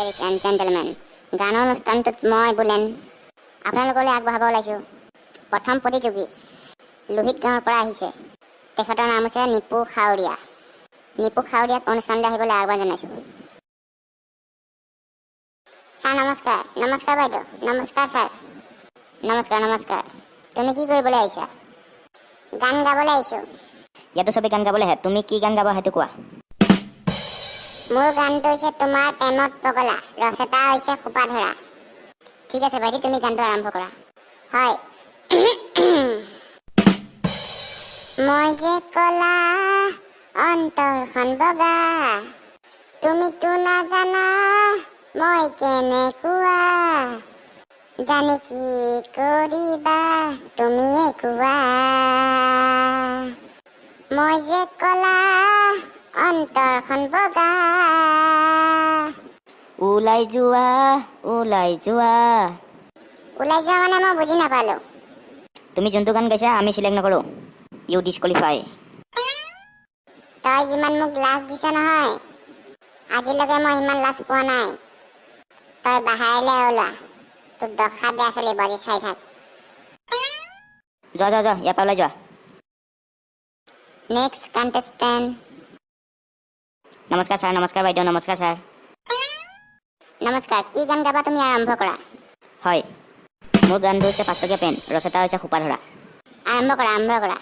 Ladies and gentlemen, গানৰ অনুষ্ঠানটোত মই বুলেন আপোনালোকলৈ আগবঢ়াব ওলাইছোঁ প্ৰথম প্ৰতিযোগী। লোহিত গাঁৱৰ পৰা আহিছে। তেখেতৰ নাম হৈছে নিপু খাৱৰীয়া। নিপু খাৱৰীয়াক অনুষ্ঠানলৈ আহিবলৈ আহ্বান জনাইছোঁ। ছাৰ নমস্কাৰ। নমস্কাৰ বাইদেউ। নমস্কাৰ ছাৰ। নমস্কাৰ, নমস্কাৰ। তুমি কি কৰিবলৈ আহিছা? গান গাবলৈ আহিছোঁ। ইয়াতো চবেই গান গাবলৈ আহে। তুমি কি গান গাবা সেইটো কোৱা। মোৰ গানটো হৈছে তোমাৰ প্ৰেমত পগলা, ৰচতা হৈছে সোপাধৰা। ঠিক আছে ভাইটি, তুমি গানটো আৰম্ভ কৰা। হয়। মই যে কলা, অন্তৰখন বগা, তুমিতো নাজানা মই কেনেকুৱা। জানি কি কৰিবা তুমিয়ে কোৱা। মই যে কলা, অন্তৰখন বগা। ওলাই যোৱা, ওলাই যোৱা। ওলাই যোৱা মানে মই বুজি নাপালো। তুমি যোনটো গান গাইছা আমি চিলেক্ট নকৰোঁ। You disqualify. তই যিমান মোক লাজ দিছ নহয়, আজিলৈকে মই সিমান লাজ পোৱা নাই। তই বাহিৰলৈ ওলোৱা, তোৰ দশা বেয়া চলিব, আজি চাই থাক। যোৱা, যোৱা, যোৱা, ইয়াৰ পৰা ওলাই যোৱা। Next contestant. নমস্কাৰ ছাৰ। নমস্কাৰ বাইদেউ। নমস্কাৰ ছাৰ। নমস্কাৰ। কি গান গাবা তুমি? আৰম্ভ কৰা। হয়, মোৰ গানটো হৈছে পাঁচটকীয়া পেন, ৰচতা হৈছে সোপাধৰা। আৰম্ভ কৰা, আৰম্ভ কৰা।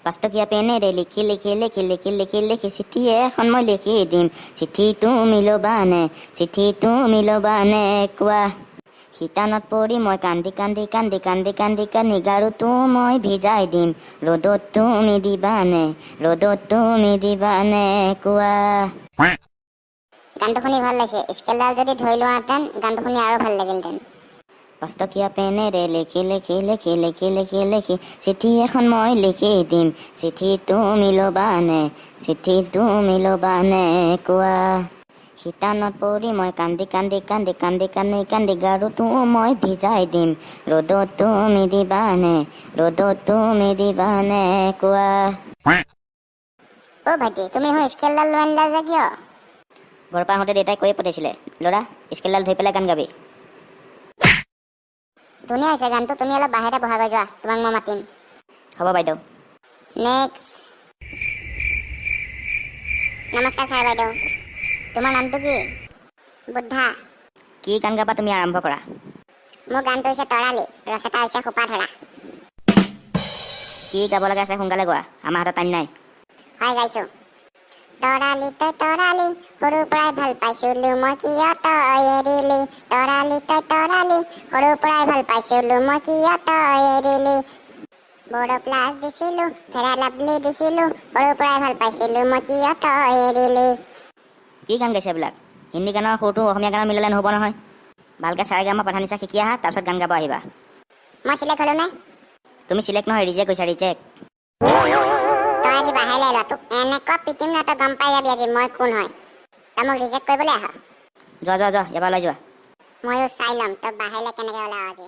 পাঁচটকীয়া পেনেৰে লিখি লিখি লিখি লিখি লিখি লিখি চিঠি এখন মই লিখি দিম। চিঠি তুমি ল'বানে? চিঠি তুমি ল'বানে কোৱা? শিতানত পৰি মই কান্দি কান্দি কান্দি কান্দি কান্দি কান্দি গাৰুটো মই ভিজাই দিম। ৰ'দত তুমি দিবানে? ৰ'দত তুমি দিবানে কোৱা? গানটো শুনি ভাল লাগিছে। স্কেলডাল যদি ধৰি লোৱাহেঁতেন, গানটো শুনি আৰু ভাল লাগিলহেঁতেন। পাঁচটকীয়া পেনেৰে লিখি লিখি লিখি লিখি লিখি লিখি চিঠি এখন মই লিখি দিম। চিঠি তুমি ল'বানে? চিঠি তুমি ল'বানে কোৱা? শিতানত পৰি মই কান্দি কান্দি কান্দি কান্দি কান্দি কান্দি গাৰুটো মই ভিজাই দিম। ৰ'দত তুমি দিবানে? ৰ'দত তুমি দিবানে কোৱা? অ' ভাইটি, তুমি দেখোন স্কেলডাল লৈ আনিলা যে, কিয়? ঘৰৰ পৰা আহোঁতে দেউতাই কৈয়ে পঠাইছিলে, ল'ৰা, স্কেলডাল ধৰি পেলাই গান গাবি। ধুনীয়া হৈছে গানটো। তুমি অলপ বাহিৰতে বহাগৈ যোৱা, তোমাক মই মাতিম। হ'ব বাইদেউ। নেক্সট। নমস্কাৰ ছাৰ, বাইদেউ। তোমাৰ নামটো কি? বুদ্ধা। কি গান গাবা তুমি? আৰম্ভ কৰা। মোৰ গানটো হৈছে তৰালি, ৰচতা হৈছে সোপাধৰা। কি গাব লগা আছে সোনকালে গোৱা, আমাৰ হাতত টাইম নাই। হয়, গাইছো। তৰালি তই তৰালি, সৰুৰ পৰাই ভাল পাইছিলো মই, কিয় তই এৰিলি? তৰালি তই তৰালি, সৰুৰ পৰাই ভাল পাইছিলো মই, কিয় তই এৰিলি? বড়ো প্লাছ দিছিলো, ফেৰা লাভলি দিছিলো, সৰুৰ পৰাই ভাল পাইছিলো মই, কিয় তই এৰিলি? কি গান গাইছে এইবিলাক? হিন্দী গানৰ সুৰটো অসমীয়া গানত মিলালে নহ'ব নহয়। ভালকৈ সাৰেগামা পাধানিচা শিকি আহা, তাৰপিছত গান গাব আহিবা। মই চিলেক্ট হ'লো নে? তুমি চিলেক্ট নহয়, ৰিজেক্ট হৈছা, ৰিজেক্ট। তই আজি বাহিৰলৈ ওলোৱা, তোক এনেকুৱা পিটিম ন, তই গম পাই যাবি আজি মই কোন হয়। তই মোক ৰিজেক্ট কৰিবলৈ আহ? যোৱা, যোৱা, যোৱা, ইয়াৰ পৰা ওলাই যোৱা। ময়ো চাই ল'ম তই বাহিৰলৈ কেনেকৈ ওলাৱ আজি।